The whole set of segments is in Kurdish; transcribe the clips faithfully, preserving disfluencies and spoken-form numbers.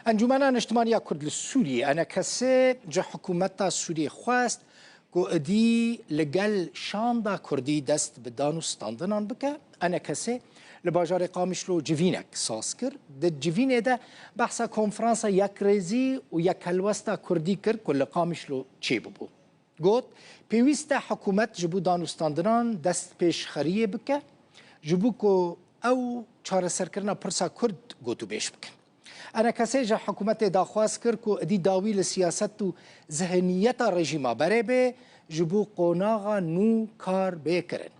Encûmena Niştimaniya Kurd li Sûriyê, E N K S, ji hikûmeta Sûriyê xwest ku êdî li gel şanda Kurdî dest bi dan û standinan bike. E N K S li bajarê Qamişlo civînek saz kir. Di civînê de behsa konferansa yekrêzî û yekhelwesta Kurdî kir ku li Qamişlo çêbibû. Got, pêwîst e hikûmet ji bo danûstandinan dest pêşxeriyê bike, ji bo ku ew çareserkirina pirsa Kurd gotûbêj bikin. E N K S ji hikûmetê daxwaz kir ku êdî dawî li siyaset û zihniyeta rejîma berê bê, ji bo qonaxa nû kar bê kirin.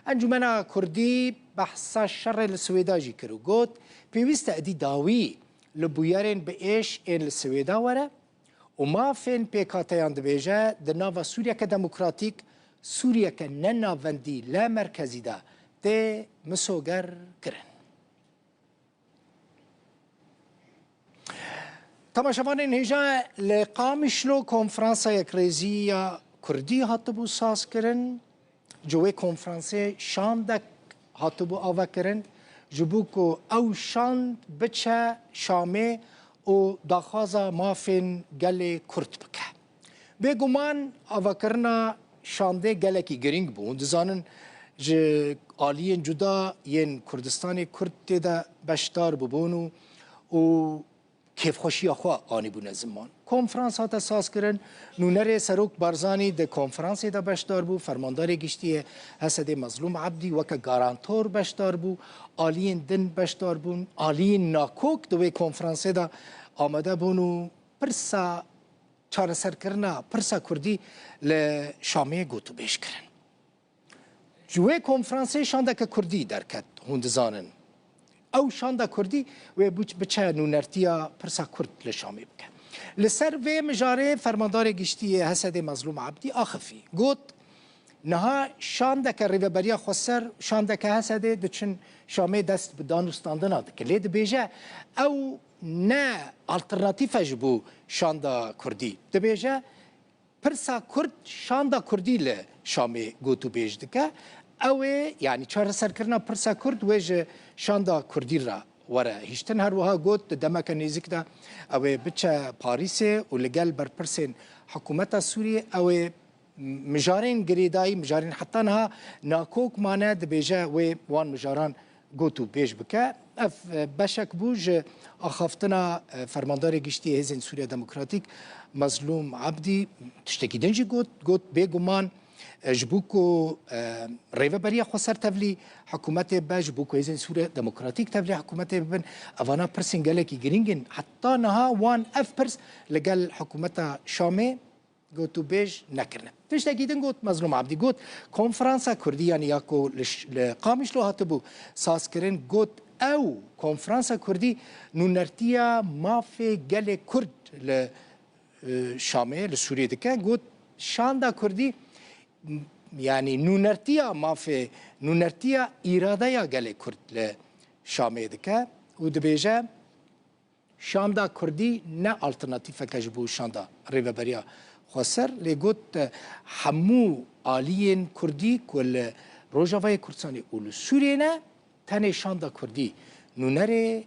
Encûmena Kurdî behsa şerê li Swêda jî kir û got, pêwîst e êdî dawî li bûyerên bi êş ên li Swêda were, û mafên pêkhateyan dibêje, di nava Sûriyeke demokratîk, Sûriyeke ne navendî le merkezî de tê misoger kirin. Temaşevanên hêja, li Qamişlo Konferansa Yekrêzî ya Kurdî hatibû sazkirin. Ji wê konferansê şandek hatibû avakirin, ji bo ku ew şand biçe Şamê û daxwaza mafên gelê Kurd bike. Bêguman avakirina şandê gelekî girîng bû. Hûn dizanin ji aliyên cuda yên Kurdistanê Kurd tê de beşdar bûbûn û, û kêfxweşiya xwe anîbûne ziman. Konferans hate sazkirin, nûnerê Serok Barzanî di konferansê de beşdar bû, Fermandarê Giştî yê H S D'ê Mezlûm Ebdî weke garantor beşdar bû, aliyên din beşdar bûn, aliyên nakok di wê konferansê de amade bûn û pirsa çareserkirina pirsa Kurdî li Şamê gotûbêj kirin. Ji wê konferansê şandeke Kurdî derket, hûn dizanin. Ew şanda Kurdî wê biç-, biçe nûnertiya pirsa Kurd li Şamê bike. Li ser vê mijarê Fermandarê Giştî yê H S D'ê Mezlûm Ebdî axifî. Got, niha şandeke Rêveberiya Xweser, şandeke H S D'ê diçin Şamê dest bi danûstandina dike. Lê dibêje, ew ne alternatîf e ji bo şanda Kurdî. Dibêje, pirsa Kurd şanda Kurdî li Şamê gotûbêj dike. Ew ê, yanî çareserkirina pirsa Kurd wê ji şanda Kurdî re were hiştin. Her wiha got, di demeke nêzîk de ew ê biçe Parîsê û li gel berpirsên hikûmeta Sûriyê ew ê mijarên girêdayî, mijarên heta niha nakok mane, dibêje wê wan mijaran gotûbêj bike. Ev, e, beşek bû ji axaftina, e, Fermandarê Giştî yê Hêzên Sûriya Demokratîk Mezlûm Ebdî. Tiştekî din jî got, got, bêguman, e, ji bo ku, e, Rêveberiya Xweser tevlî hikûmetê bibe, ji bo ku Hêzên Sûriya Demokratîk tevlî hikûmetê bibin, evana pirsên gelekî girîng in. Heta niha wan ev pirs li gel hikûmeta Şamê gotûbêj nekirine. Tiştekî din got Mezlûm Ebdî, got, konferansa Kurdî, yanî ya ku li ş-, li Qamişlo hatibû sazkirin, got, ew konferansa Kurdî nûnertiya mafê gelê Kurd li, e, Şamê, li Sûriyê dike. Got, şanda Kurdî, m-, yanî nûnertiya mafê, nûnertiya îradeya gelê Kurd li Şamê dike û dibêje, şanda Kurdî ne alternatîfeke ji bo şanda Rêveberiya Xweser, lê got, hemû aliyên Kurdî ku li Rojavayê Kurdistanê û li Sûriyê ne, tenê şanda Kurdî nûnerê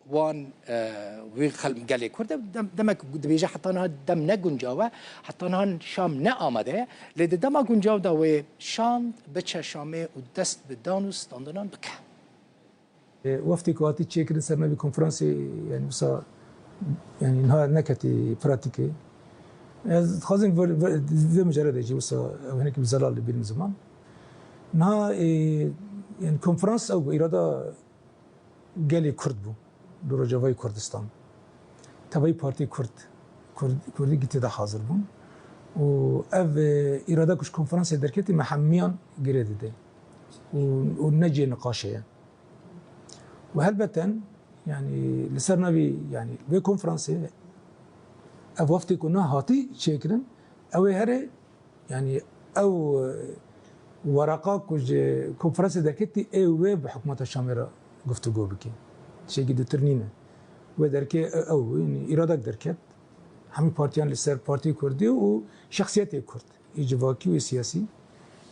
wan, e, wî xel-, gelê Kurd e. Dem-, demek dibêje heta niha dem ne guncaw e, heta niha Şam ne amade ye. Lê di dema guncaw de wê şand biçe Şamê û dest bi dan û standinan bike. E, weftê ku hatî çêkirin ser navê konferansê, yani wisa, yani niha neketî pratîkê. Ez dixwazim vê, vê, vê mijarê de jî wisa ew hinekî bi zelal li bîr min ziman. Niha, e, yani konferans ew bû, îrada gelê Kurd bû li Rojavayê Kurdistan. Tevayî partî Kurd, Kurd, Kurdî gîtê de hazir bûn. Û ev, e, îrada ku ji konferansê derketî me hemiyan girê dide. Û, û ne cihê niqaşê ye. Û helbeten, yani, li ser navî, yani, vê konferansê, ev weftê ku niha hatî çêkirin, ew ê herê, yani, ew, e, wereqa ku ji konferansê derketî, ê wê bi hikûmeta Şamê re guftûgo bike. Tiştekî dûtir nîne. Wê derkê, e, ew, yani, îradek derket. Hemî partiyan li ser Partî Kurdî û şexsiyetê Kurd. Ê civakî û ê siyasî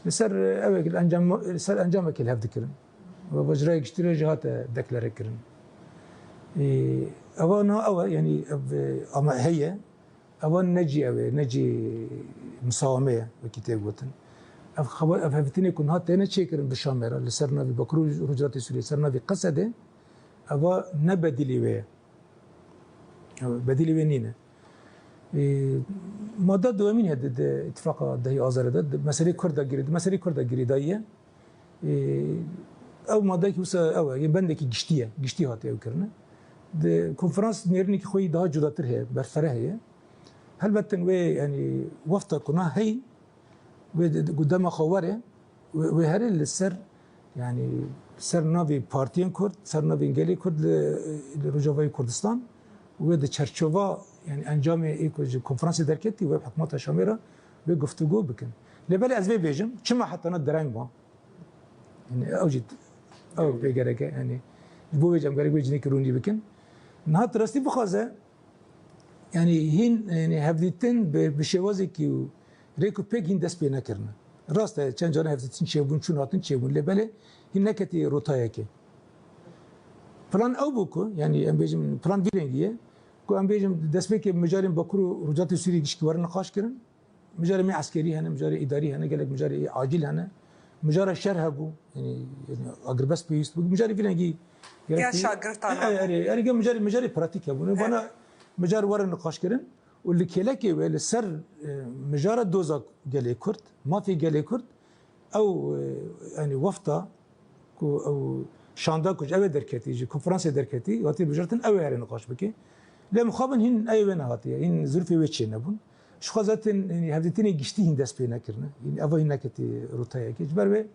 li ser, e, ewek li encam, li ser encamekê li hev dikirin. Ve ji raya giştî re jî hate deklare kirin. Ê, ewa niha ew e, yanî ev, e, ama heye, ewa ne cî ew e, ne cî misawame ye, wekî tê gotin. Ev xeber, ev hevdîtinê ku niha têne çêkirin bi Şamê re, li ser navê Bakur û Rojhilatê Sûriyê, ser navê Qesedê, ewa ne bedîlê wê ye. Ew bedîlê wê nîne. Ê, madde duyemîn heye di, di îtifaqa dehê Azarê de, di meselê Kurda girê, di meselê Kurda girêdayî ye. Ê, ew madde ki wisa ew e, yê bendekî giştî ye, giştî hatiye ew kirine. Di konferans nêrînekî xwe yî daha cudatir heye, berfireh heye. Helbetin wê, yanî wexta ku na hey, wê di, di, ku dema xwe were, wê, wê here li ser, yanî ser navê partiyên Kurd, ser navê gelê Kurd li, li Rojavayê Kurdistan, wê di çerçova, yanî encamê ê ku ji konferansê derketî, wê bi hikûmeta Şamê re wê guftûgo bikin. Lê belê ez vê bêjim, çima hetana dereng ma? Yanî ew jî, ew vê gereke, yanî ji bo vê cem gerek wê cinekî rûnî bikin. Niha tu rastî bixwaze, yanî hîn, yanî hevdîtin bi, bi şêwazekî û rêk û pêk hîn dest pê nekirine. Rast e, çend caran hevdîtin çêbûn, çûn hatin çêbûn. Lê belê hîn neketî rotayekê. Plan ew bû ku, yanî em bêjin plan vî rengî ye, ku em bêjin destpêkê mijarên Bakur û Rojhilatê Sûriyê gişkî werin niqaş kirin. Mijarê me eskerî hene, mijarê îdarî hene, gelek mijarê acîl hene. Mijara şer hebû, yanî, yanî agirbest pêwîst bû. Mijarê vî rengî Ya gerek şagirtan E, hebû. Erê, erê, erê, mijarê, mijarê pratîk hebû. Vana mijar were niqaş kirin û li kêlekê wê li ser, e, mijara doza gelê Kurd, mafê gelê Kurd, ew, e, yanî wefta ku ew şanda ku ji ew ê derketî, ji konferansê derketî, hatî bijartin ew ê here niqaş bike. Lê mixabin hîn ew ê wê nehatiye, hîn zirfê wê çê nebûn. Ji xwe zaten, yanî hevdîtinê giştî hîn dest pê nekirine. Yanî eva hîn neketî rotayekê. Ji ber wê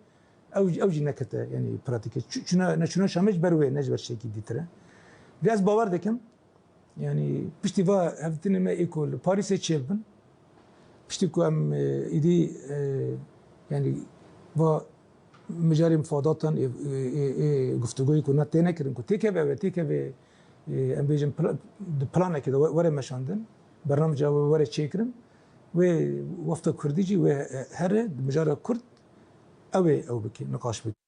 ew, ew jî nekete, yanî pratîke. Çu-, çûna, neçûna Şamê ji ber wê, ne ji ber şekî dîtire. Lê ez bawer dikim, yanî piştî va hevdîtinê me ê ku li Parîsê çêbibin, piştî ku em, e, îdî, e, yanî va mijarê mifadatan ê, ê, ê, ê guftûgoyê ku na têne kirin, ku têkeve ve, têkeve, e, em bêjin pla-, di planekê de we-, were meşandin, bernameca we were çêkirin, wê wefta Kurdî jî wê, e, here di mijara Kurd ew ê ew bike, niqaş bike.